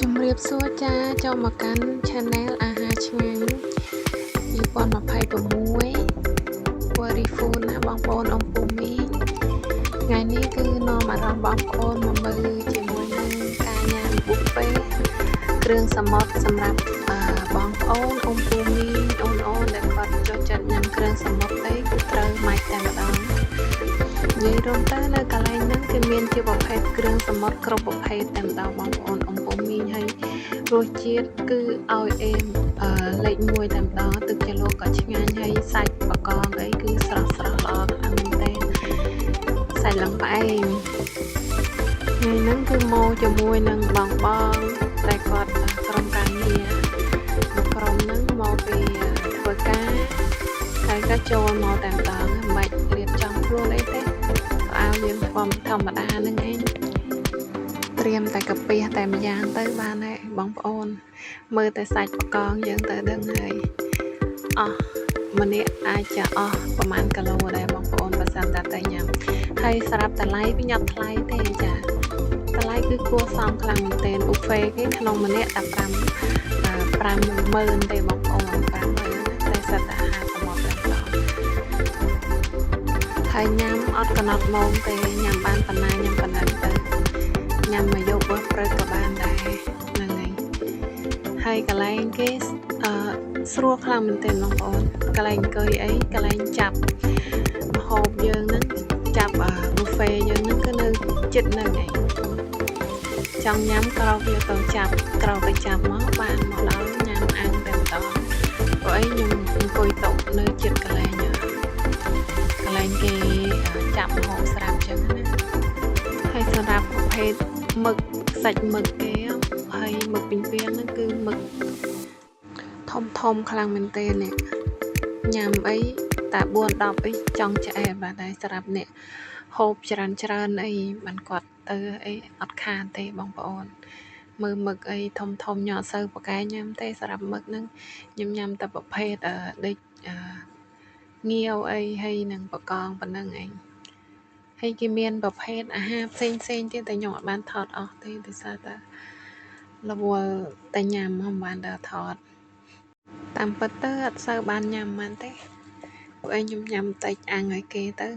ជំរាបសួរចាចូលមកកាន់ Channel អាហារឆ្ងាញ់2026 Very Food ណាបងប្អូនអំពូមីងថ្ងៃនេះគឺនាំអារម្មណ៍បងប្អូនមកមើលជាមួយនឹងការញ៉ាំប៊ូហ្វេគ្រឿងសមុទ្រសម្រាប់បងប្អូនអំពូមីងអូនអូនដែលគាត់ចូលចិត្តញ៉ាំគ្រឿងសមុទ្រអីគឺត្រូវម៉ាច់តែម្ដងនិយាយរួមទៅនៅកន្លែងហ្នឹងគឺមានជាប្រភេទគ្រឿងសមុទ្រគ្រប់ប្រភេទតែម្ដងបងប្អូនអំពូមីងហើយរសជាតិគឺឲ្យអេមលេខ1តែម្ដងទឹកជ្រលក់ក៏ឆ្ងាញ់ហើយសាច់បកងអីគឺស្រស់ស្រស់ល្អខ្លាំងមែនទែនសាច់ឡើងផ្អែមថ្ងៃហ្នឹងគឺមកជាមួយនឹងបងបងតែគាត់ក្រុមការងារមួយក្រុមហ្នឹងមកពីធ្វើការហើយក៏ចូលមកតែម្ដងមិនបាច់រៀបចំខ្លួនអីទេផ្អើយើងធម្មតាហ្នឹងឯងត្រៀមតែកាពះតែម្យ៉ាងទៅបានហើយបងប្អូនមើលតែសាច់បកងយើងទៅដឹងហើយអស់ម្នាក់អាចจะអស់ប្រហែលគីឡូដែរបងប្អូនបើសិនតែតែញ៉ាំហើយសម្រាប់តម្លៃវិញអត់ថ្លៃទេចាតម្លៃគឺគួរសមខ្លាំងមែនទែនប៊ូហ្វេគេក្នុងម្នាក់តែ5 50000ទេបងប្អូន50000ណាតែសិតតែអាហារសមុទ្រតែម្ដងហើយញ៉ាំអត់កំណត់ម៉ោងទេញ៉ាំបានប៉ុណ្ណាញ៉ាំប៉ុណ្ណឹងទៅញ៉ាំមកយកបើព្រឹកក៏បានដែរហ្នឹងហើយហើយកន្លែងគេអឺស្រួលខ្លាំងមែនទែនបងប្អូនកន្លែងអង្គុយអីកន្លែងចាប់ម្ហូបយើងហ្នឹងចាប់ buffet យើងហ្នឹងគឺនៅចិត្តហ្នឹងឯងចង់ញ៉ាំក្រោកយកទៅចាប់ក្រោកទៅចាប់មកបានមកដល់ញ៉ាំអាំងតែម្ដងព្រោះអីខ្ញុំអង្គុយតុនៅចិត្តកន្លែងកន្លែងគេចាប់ម្ហូបស្រាប់ចឹងណាហើយសម្រាប់ប្រភេទមឹកសាច់មឹកគេហើយមឹកពីងពាងហ្នឹងគឺមឹកធំធំខ្លាំងមែនទែននេះញ៉ាំអីតែ4 10អីចង់ឆ្អែតបាទហើយសម្រាប់អ្នកហូបច្រើនច្រើនអីបានគាត់ទៅអីអត់ខានទេបងប្អូនមើលមឹកអីធំធំញ៉ាំអត់សូវប្រកែញ៉ាំទេសម្រាប់មឹកហ្នឹងខ្ញុំញ៉ាំតែប្រភេទដូចងាវអីហើយនឹងបកងប៉ុណ្ណឹងឯងហើយគេមានប្រភេទអាហារផ្សេងផ្សេងទៀតតែខ្ញុំអត់បានថតអស់ទេដោយសារតែរវល់តែញ៉ាំមិនបានដល់ថតតាមពិតទៅអត់សូវបានញ៉ាំបានទេព្រោះឯងខ្ញុំញ៉ាំតិចអាំងឲ្យគេទៅ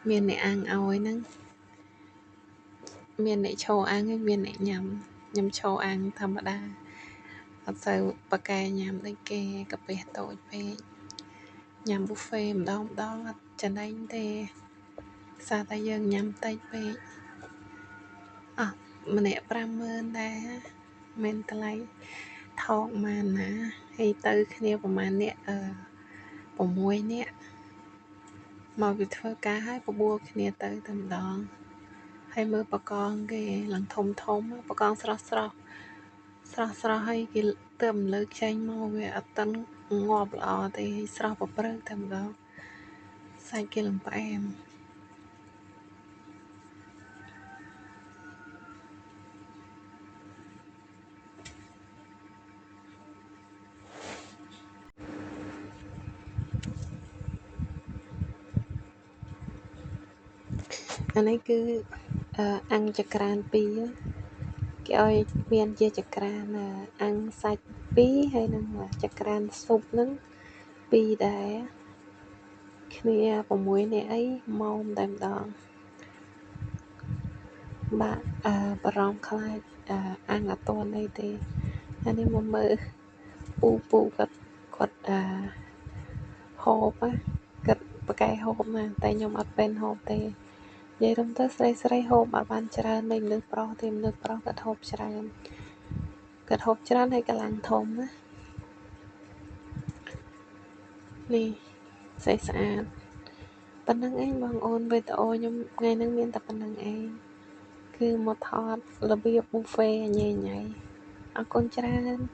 មានអ្នកអាំងឲ្យហ្នឹងមានអ្នកឈរអាំងហើយមានអ្នកញ៉ាំខ្ញុំឈរអាំងធម្មតាអត់សូវប្រកែញ៉ាំដូចគេកាពះតូចពេកញ៉ាំប៊ូហ្វេម្ដងម្ដងអត់ចំណេញទេសារតែយើងញ៉ាំតិចពេកអស់ម្នាក់50000ដែរមិនថ្លៃថោកម៉ានណាហើយទៅគ្នាប្រហែលអ្នក6នាក់មកពីធ្វើការហើយបបួលគ្នាទៅតែម្ដងហើយមើលបកងគេឡើងធំធំបកងស្រស់ស្រស់ស្រស់ស្រស់ហើយគេទើបលើកចេញមកវាអត់តន់ងាប់ល្អទេស្រស់ប្រព្រឹកតែម្ដងសាច់គេឡើងផ្អែមអានេះគឺអាំងចក្រាន2គេឲ្យមានជាចក្រានអាំងសាច់2ហើយនឹងចក្រានស៊ុបហ្នឹង2ដែរគ្នា6នាក់អីម៉ោមតែម្ដងបាក់បារម្ភខ្លាចអាំងអត់ទាន់អីទេអានេះមកមើលពូពូគាត់គាត់ហូបគាត់ប្រកែហូបណាតែខ្ញុំអត់ពេលហូបទេនិយាយរួមទៅស្រីស្រីហូបអត់បានច្រើនដូចមនុស្សប្រុសទេមនុស្សប្រុសគាត់ហូបច្រើនគាត់ហូបច្រើនហើយកម្លាំងធំណានេះស្អីស្អាតប៉ុណ្្នឹងឯងបងអូនវីដេអូខ្ញុំថ្ងៃហ្នឹងមានតែប៉ុណ្្នឹងឯងគឺមកថតរបៀបប៊ូហ្វេញ៉ៃញ៉ៃអរគុណច្រើន។